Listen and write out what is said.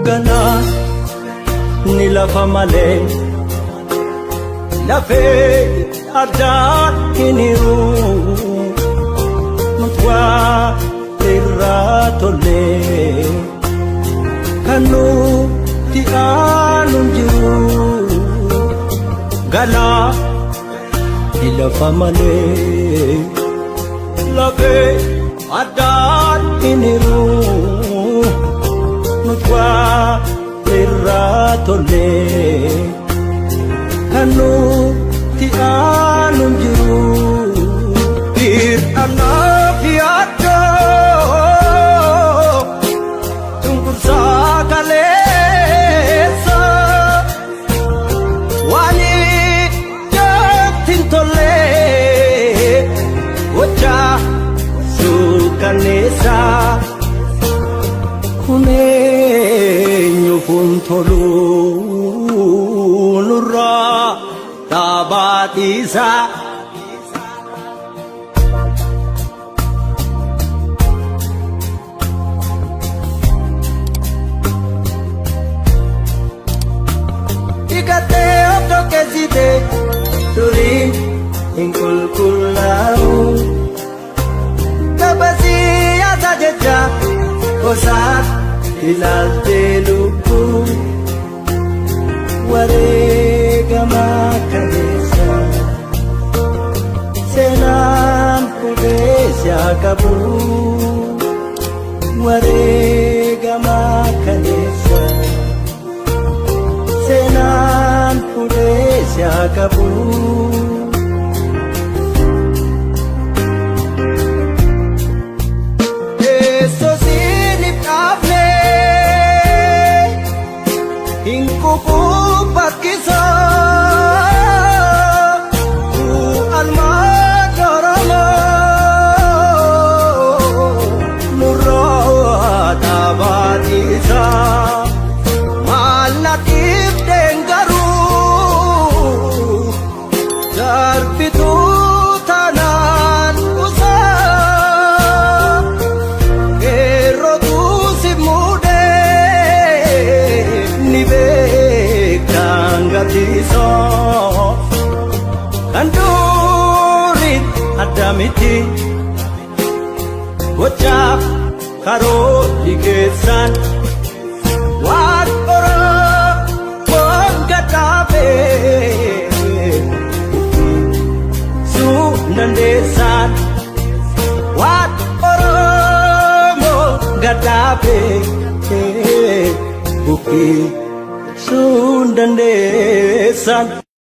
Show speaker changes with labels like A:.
A: Galaan ni lafa malee lafee addaan hin hiru nuti waa irraa tollee kan nuti aanu hin jiru. Galaan ni lafa malee lafee addaan hin hiru nuti waa irraa tollee kan nuti aanu hin jiru. Hir'anaaf yaaddoo cunqursaa kaleessa waan ijatti hin tolle gochaa suukanneessaa kun eenyuuf hin tolu nurraa dhaabaa dhiisaa. Dhiqattee of dhoqqeessite durii hin qulqullaa'u. Gabbasii haasaa jecha gosaa ilaaltee lubbuu wareegamaa kaleessa seenaan fuudhee si haa qabu wareegamaa kaleessa seenaan fuudhee si haa qabu. Teessoo siiniif dhaabne hin quuquu bakkisaa almaan Oromoo nurraa dhaabaatiisaa maal na dhiibdeen garuu darbituu tanaan usaa qeerrootu si muudee ni beektan gatiisoo kan durii adda miti gochaaf karoorri keessan waan Oromoon gadhaabee sun dandeessaan waan Oromoo gadhaabee buqqisuu dandeessaan.